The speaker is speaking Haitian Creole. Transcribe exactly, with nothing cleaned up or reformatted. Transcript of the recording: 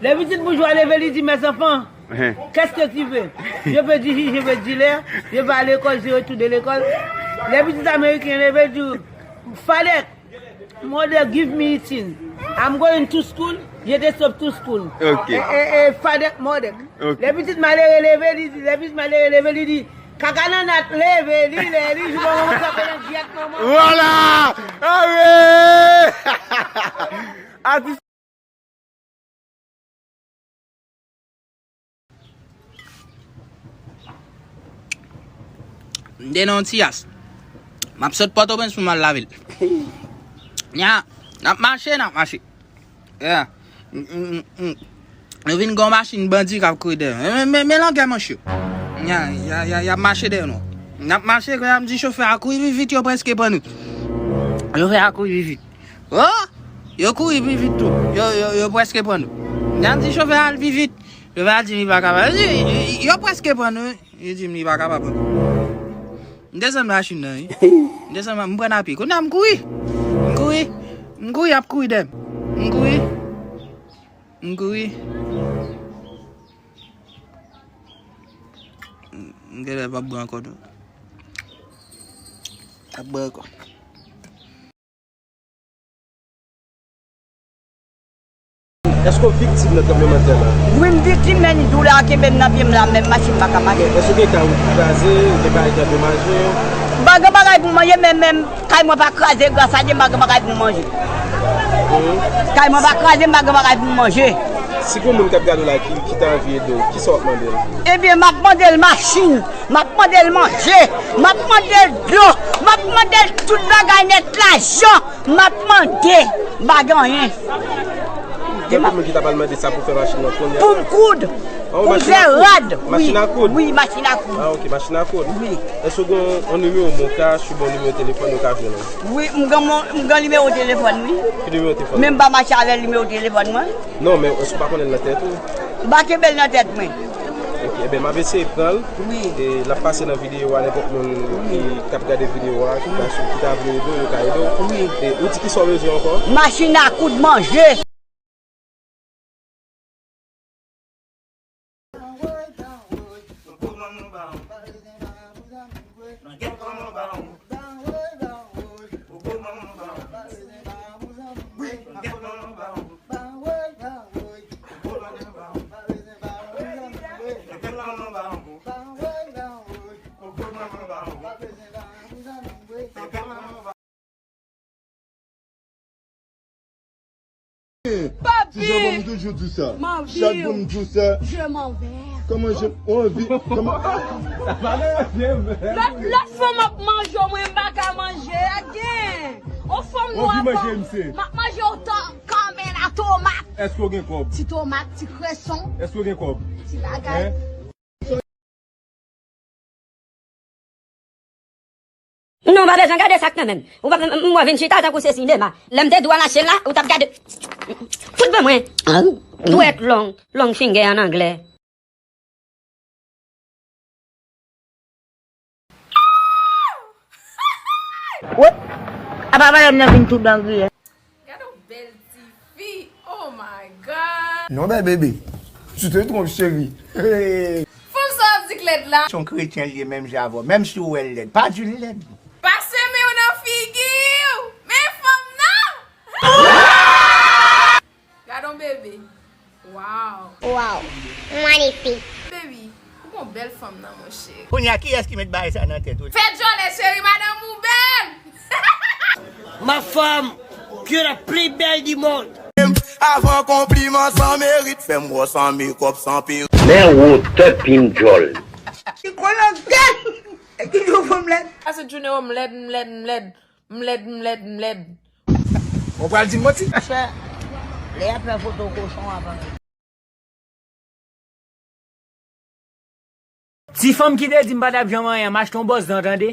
Le petit bourgeois leve, li di, mes enfants, qu'est-ce que tu veux? Je veux du jus, je veux du lait, je veux aller à l'école, je retourne de l'école. Le petit américain leve, di, Father, mother, give me eating. I'm going to school, je te sauve to school. Ok. E, e, e, Father, mother. Ok. Le petit malere leve, li di, le petit malere leve, li di, kaka nan nat leve, li lè, li jou manman sa fè nan gyèt manman. Voilà! Ah oui! Atis M te nan yon ti yas. M ap sot Pòtoprens pou m al lavil. Nya, n ap mache, n ap mache. Yeah. Mm, mm, mm, mm. Nou vin gon machin bandi k ap kouri dèyè. Men, men, men langè manch yo. Nya, y a, y a, y ap mache dèyè nou. N ap mache, kounya m di chofè a kouri pi vit, yo prèske pran nou. Chofè a kouri pi vit. Oh! Yo kouri pi vit tou. Yo, yo, yo prèske pran nou. Nya m di chofè a al pi vit. Chofè a di m li pa kapab. Yo, yo, yo prèske pran nou. Li di m li pa kapab pran nou. M desann machin nan, wi. M desann, m pran apye. Kounye a m kouri. M kouri. M kouri, y ap kouri dèyè m. M kouri. M kouri. M genlè p ap bwè ankò tou. P ap bwè ankò. Èske w viktim nan tranblemanntè la? Wi, m viktim, men doulè a kenbe m nan pye m la, menm machin m pa ka mache. Men èske w gen kay ou ki kraze, ou gen bagay ki andomaje? M pa gen bagay pou m manje, men menm kay mwen pa kraze, gras a Dye, m pa gen bagay pou m manje. Kay mwen pa kraze, m pa gen bagay pou m manje. Si gen moun k ap gade w la ki, ki ta anvi ede w, kisa w ap mande l? Ebyen, m ap mande l machin. M ap mande l manje, m ap mande l dlo, m ap mande l tout bagay nèt, lajan, m ap mande, m pa gen anyen. Gen moun ki ta pral mande sa pou fè machin nan kounye a. Pou m koud, pou m fè rad. Machin a koud? Wi, machin a koud. Ah, ok, machin a koud. Wi. Èske w gen yon nimewo Mocash oubyen yon nimewo telefòn yo ka jwenn ou? Wi, m gen mon, m gen nimewo telefòn, wi. Ki nimewo telefòn? Men m pa mache avè nimewo telefòn mwen. Non, men èske w pa konnen l nan tèt ou? M pa kenbe l nan tèt mwen. Ok, ebyen, m ap eseye pran l. Wi. E l ap pase nan videyo a, nenpòt moun ki, k ap gade videyo a, ki ta, ki ta vle ede w, yo ka ede w. Wi. E ou di kisa w bezwen ankò? Machin a koud, manje. Papi! Ti jan bon, m toujou di w sa. Chak jou m di w sa. Je m'en vais. Kòman je, ou anvi, kòman? Lòt, lòt fwa m ap manje, mwen m pa ka manje. Gen yon fanm nwa, m ap manje yon tan kanmen la tomat. Èske w gen kòb? Ti tomat, ti kreson. Èske w gen kòb? Ti bagay. Non, w pa bezwen gade sa k nan men m. Ou pa, m, m wè vin chita tankou se sinema. Lè m te di w al achte l la, ou t ap gade. Fout ban mwen. Dwèt long, long finger an anglè. Wè, apa madanm nan vin tou dan griyen? Gade yon bèl ti fi. Oh my God. Non, bèl bebe. Tu te trompes, chérie. Fanm sa w ap di k lèd la. Se yon kretyen l ye menm jan avè w. Menm si w wè l lèd, pa di l lèd. Pase men w nan figi w. Men fanm nan. Gade yon bebe. Wow. Wow. Magnifique. Baby, ou gon bèl fanm nan, monchè. Kounye a, kiyès ki met bagay sa nan tèt ou? Fè djòlè, cheri, madanm ou bèl. Ma femme, tu es la plus belle du monde. Avan konpliman san merit, fè m wè w san mekòp, san perik. Men wotè pinjòl. Li kolonge. E ki jou pou m lèd? Pase jounen w m lèd, m lèd, m lèd. M lèd, m lèd, m lèd. Ou pral di m manti? Monchè, lè y ap fè foto kochon avan. Ti fanm ki te di m pa t ap janm anyen, m achte yon bòs dan, tande.